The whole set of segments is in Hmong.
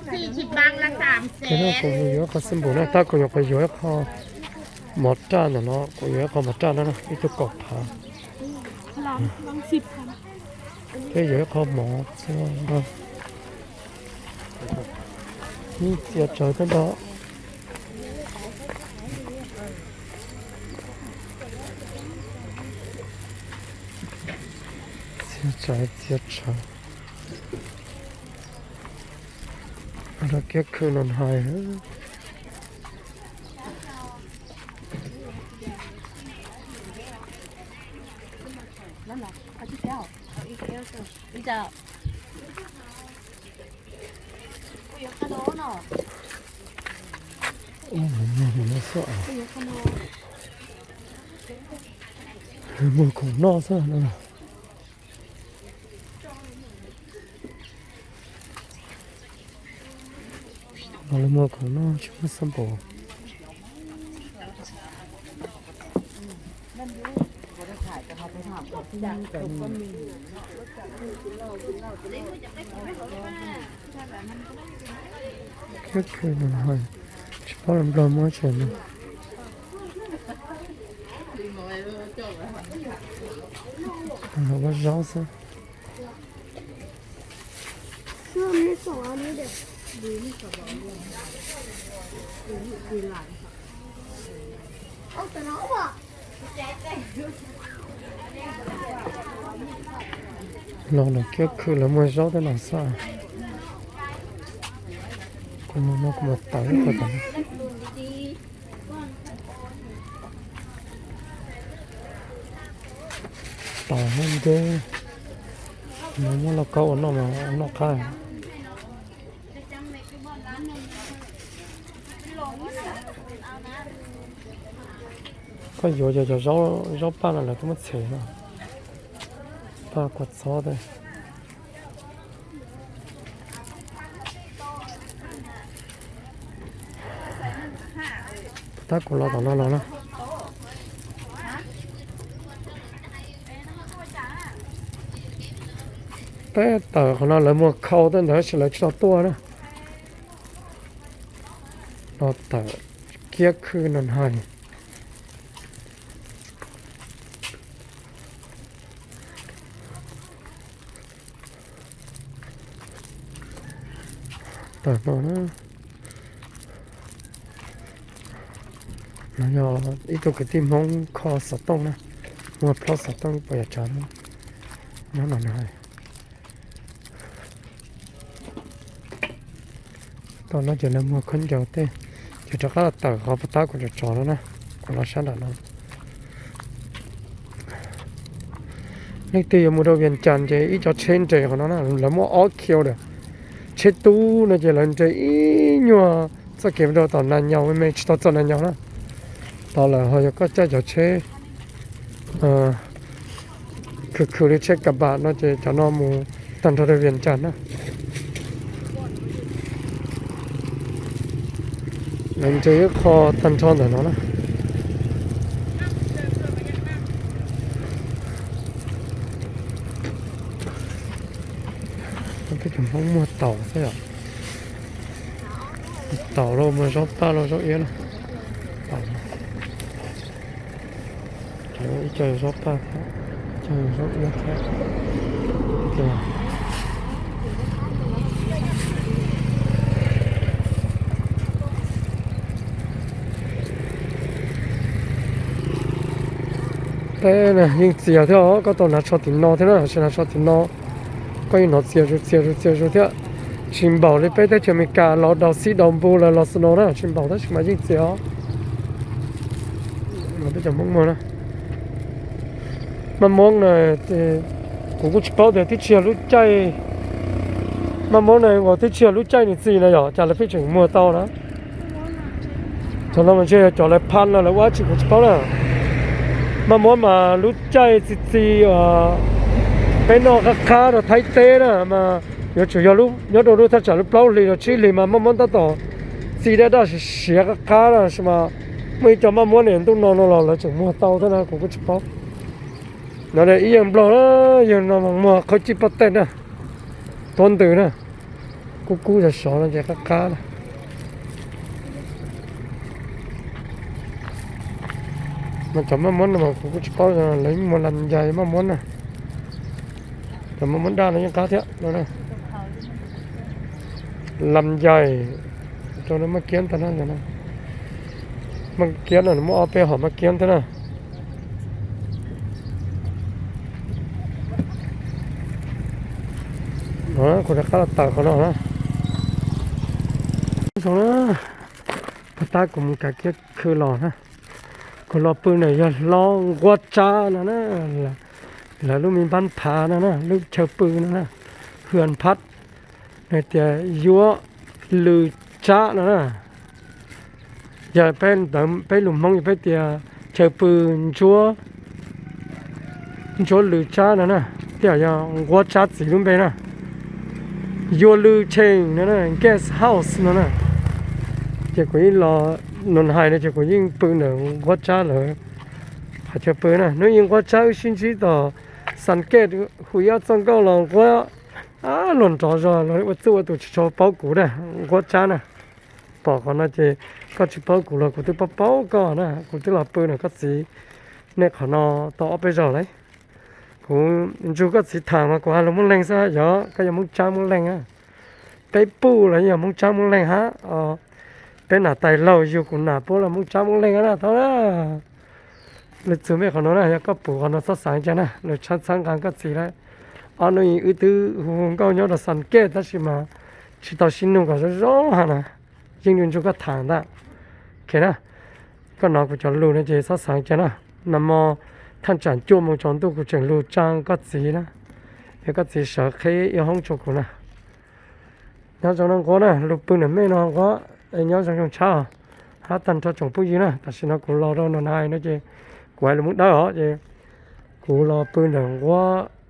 Ces no kuv yuav ib qho xab npum na, tab kuv nyuam qhuav yuav ib qho mov raj ntawm no, kuv yuav ib qho mov raj no na, ib tug kaum phav. Peb yuav ib qho mov txua no. Yeej txias tsawv thiab ntag. Txias tsawv, txias tsawv. Rau kiab khw no hais. Muag khoom noj xwb no. Los lawv muag khoom noj tsis muaj xab npum. Kiab khw no hais, tsis paub lawv Nplog muab tsev no. Ua zaub xwb. Los lawm kiab khw lawv muag zaub tej no xwb. Kuv mus no kuv mam tawm ib qho tom no. Tawm hauv ntej, nws muab lauj kaub ua noj mas ua noj qab. Koj yuav cov, cov zaub paj no lawv twb muab txhev no, paj kua txob tej. Tab kuv los tom no los na. Peb tawm qhov no lawv muag khau tej ntawd tab sis lawv tsis tau tuaj na. Los tawm kiab khw no hais. Tawm no na. No yog ib tug kwv tij Hmoob kho xov tooj na, muag plaub xov tooj pos yam tsav na, nyob no na. Tom no ces lawv muag khaub ncaws tej, ces rov qab los tawm qhov puas tab kuv tsom tsov no na, kuv los sab nram no. Leej twg yuav mus rau Vias Cas ces ib co tsheb nres qhov no na, lawv muaj ob khiv lawm. Tsheb tub no ces lawv nres ib nyuag txoj kev rau tom Nas Nyaus me me tsis tau txog Nas Nyaus na. Tod lawm ho yog koj caij cov tsheb khwv khwv li tsheb kas bam no ces cov no mus tag nrho rau Vias Cas na. Lawv nres ib qho tag nrho ntawm no na. Peb cov Hmoob muag taum xwb yom. Taum los muag zaub paj los zaub iab na. Taum, ib co zaub paj thiab, ib co zaub iab thiab. Peb yeej txias thiab os, koj tau hnav tsho tim no thiab na, tsis hnav tsho tim no koj yeej hnov txias zus txias zus txias zus thiab. Tsis npaum li peb teb chaws Amelikas los daus xib daus npus lawm los snow na, tsis npaum tab sis mas yeej txias os. Peb cov Hmoob muag na. Maj mob na, kuv kuj tsis paub tias twb tsis yog lub caij, maj mob na uas twb tsis yog lub caij nws txi na yom, cas lawv pheej tseem muag tau na. Thaum no mas ntshe yog cov lawv phaj no lawv ua dab tsi kuv tsis paub na. Maj mob mas lub caij txi txi, peb noj qab qab rau Thaib teb na mas yuav tsum yog nyob rau lub thaj tsam lub plaub hlis rau tsib hlis mas maj mob tab tom txi daj daj siav siav qab qab na, tab sis mas muaj ib co maj mob niaj ntuj no no los lawv tseem muag tau thiab na, kuv kuj tsis paub. No ib yawg Nplog na, yawg no mas muag qhov cib pob teb na, tuav ntws na. Kub kub sov sov no ces qab qab na. Mas cov maj muab no mas kuv kuj tsis paub, lawv yeej muag lam yais maj muab na. Cov maj muab daj no yeej qab thiab no. Lam yais rau maj kiab ntag na. Maj kiab no nws muaj ob peb hom maj kiab thiab na. Kuv rov qab los tawm qhov no na. Zoo na, puag ta kuv mus kav kiab khw los na. Kuv los pw ntawm yog hlob Nquab Tsab no na. Lawv lub me npab phav no na, lub chaw pw no na, hwj nphab, nws tias Yuav Lw Tsab no na. Yog peb ntawd peb lus Hmoob yog peb tias chaw pw Ntsuab, Ntsuab Lw Tsab no na, tej zaum yog Nquab Tsab txiv lub npe na. Yuav Lw Tsheej no na, guest house no na. Ces kuv yeej los, nws hais no ces kuv yeej pw ntawm Nquab Tsab lawv qhov chaw pw na. Hnub ib Nquab Tsab wb sib ntsib tom Xas Kej hu ib ob txoj nkauj los Nquab luag nrov zog los ua txuj ua tus tsis tshua paub kuv na, Nquab Tsab na. Pom qhov no ces koj tsis paub kuv los kuv twb paub paub koj na, kuv twb los pw ntawm koj txiv nej qhov no tau ob peb zaug lawm. Kuv ntsug koj txiv tham mas kuv has lus Moob Leej xwb, yog koj yog Moob Tsab Moob Leej a. Peb puj los yeej yog Moob Tsab Moob Leej hab. Peb nam tais laug yug kuv nam puab los Moob Tsab Moob Leej na, tau na. Lwm txug mej qhov no na, yog koj pum qhov no txhob xaav cas na, nws tshab txhawb nqa koj txiv lawm. Ob hnub wb twb hu hu nkauj nyob rau Xas Kej tab sis mas tsis tau sib nug kom zoo zoo hab na. Yeej ntsug koj tham ntag. Ok na, koj nov kuv cov lus no ces txhob xaav cas na. Nag hmo thaj tsam cuaj moos tsaus ntuj kuv tseem lug tsaa koj txiv na, es koj txiv sawv qheb ib hoob rua kuv na. Nyob zoo no Nquab na, lug pw ntawm mej no Nquab, es nyob zoo zoo tshab os. Hab tag nrho tsoom phooj ywg na, tam sim no kuv los rau Noo Nai no ces kuv hais lus Moob Dawb os, ces kuv los pw ntawm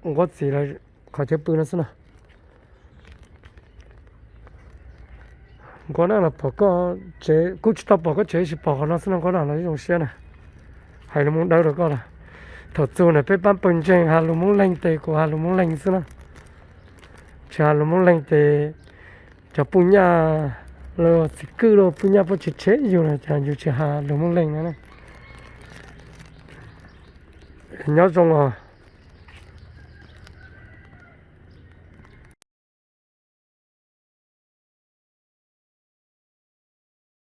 Nquab txiv lawv qhov chaw pw no xwb na. Nquab na, los pom koj tsev, kuj tsis tau pom koj tsev, tsis pom qhov no xwb no Nquab na, los zoo siab na. Hais lus Moob Dawb rau koj lawm. Thaum txug ntawm peb paab pawg ntseeg has lus Moob Leej tes kuv has lus Moob Leej xwb na. Tsis has lus Moob Leej tes cov puj nyaj los txiv kwj los puj nyaj puab tsis tsheb yug na, cas yug tsis has lus Moob Leej na. Nyob zoo os,